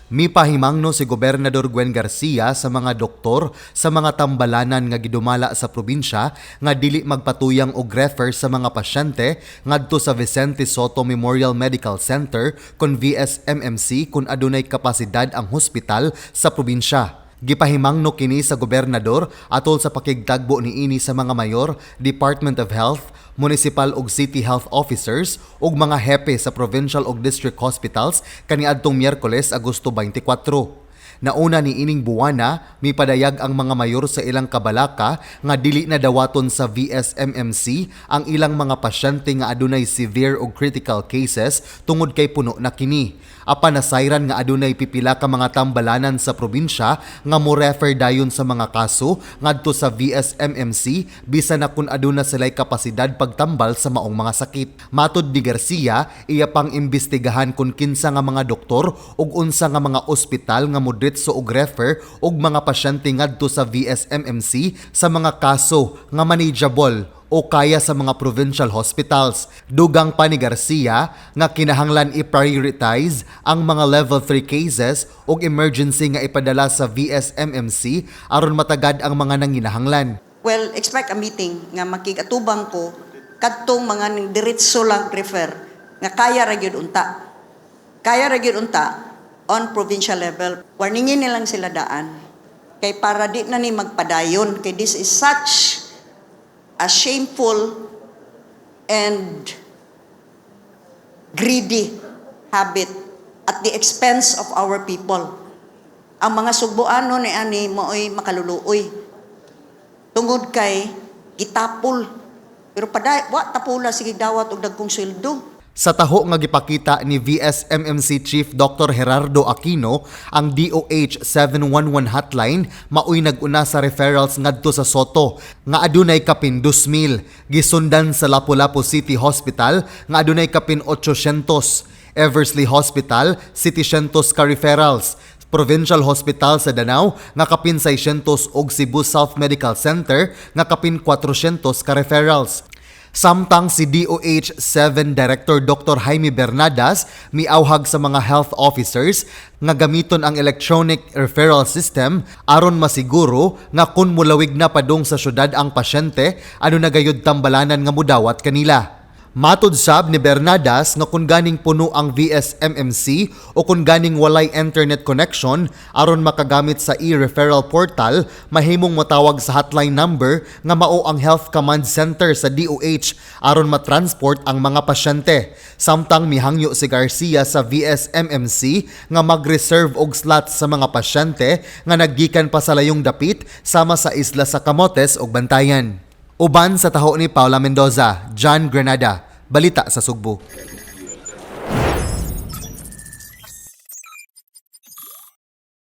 Mipahimangno si Gobernador Gwen Garcia sa mga doktor sa mga tambalanan nga gidumala sa probinsya nga dili magpatuyang og refer sa mga pasyente ngadto sa Vicente Sotto Memorial Medical Center kon VSMMC kung adunay kapasidad ang hospital sa probinsya. Gipahimangno kini sa gobernador atol sa pakigtagbo niini sa mga mayor, Department of Health, municipal ug city health officers ug mga hepe sa provincial ug district hospitals kaniadtong Miyerkules, Agosto 24. Nauna ni ining buwana, mipadayag ang mga mayor sa ilang kabalaka nga dili na dawaton sa VSMMC ang ilang mga pasyente nga adunay severe ug critical cases tungod kay puno na kini. Apan nasayran nga adunay pipila ka mga tambalanan sa probinsya nga mo refer dayon sa mga kaso ngadto sa VSMMC bisan na kun aduna sila'y kapasidad pagtambal sa maong mga sakit. Matod ni Garcia, iya pang imbestigahan kung kinsa nga mga doktor ug unsa nga mga ospital nga modritso og refer og mga pasyente ngadto sa VSMMC sa mga kaso nga manageable o kaya sa mga provincial hospitals. Dugang pa ni Garcia nga kinahanglan i-prioritize ang mga level 3 cases ug emergency nga ipadala sa VSMMC aron matagad ang mga nanginahanglan. Well, expect a meeting nga makigatubang ko kadtong mga ning diretso lang refer nga kaya ra gyud unta. Kaya ra gyud unta on provincial level. Warningin nilang sila daan kay para di na ni magpadayon kay this is such a shameful and greedy habit at the expense of our people. Ang mga Sugbuano ni ani maoy makaluluoy tungod kay gitapol. Pero paday wa tapula, sige dawat og dagkong sweldo. Sa taho nga gipakita ni VSMMC Chief Dr. Gerardo Aquino, ang DOH 711 hotline maoy nag-una sa referrals ngadto sa Sotto nga adunay kapin 2,000, gisundan sa Lapu-Lapu City Hospital nga adunay kapin 800, Eversley Hospital 700 ka referrals, Provincial Hospital sa Danao nga kapin 600 ug Cebu South Medical Center nga kapin 400 ka referrals. Samtang si DOH 7 Director Dr. Jaime Bernadas miawhag sa mga health officers nga gamiton ang electronic referral system aron masiguro nga kun mulawig na padung sa syudad ang pasyente, aduna gayud tambalanan nga mudawat kanila. Matod sab ni Bernadas nga kung ganing puno ang VSMMC o kung ganing walay internet connection aron makagamit sa e-referral portal, mahimong motawag sa hotline number nga mao ang Health Command Center sa DOH aron matransport ang mga pasyente. Samtang mihangyo si Garcia sa VSMMC nga mag-reserve og slots sa mga pasyente nga naggikan pa sa layong dapit sama sa isla sa Camotes ug Bantayan. Uban sa taho ni Paula Mendoza, John Granada, Balita sa Sugbo.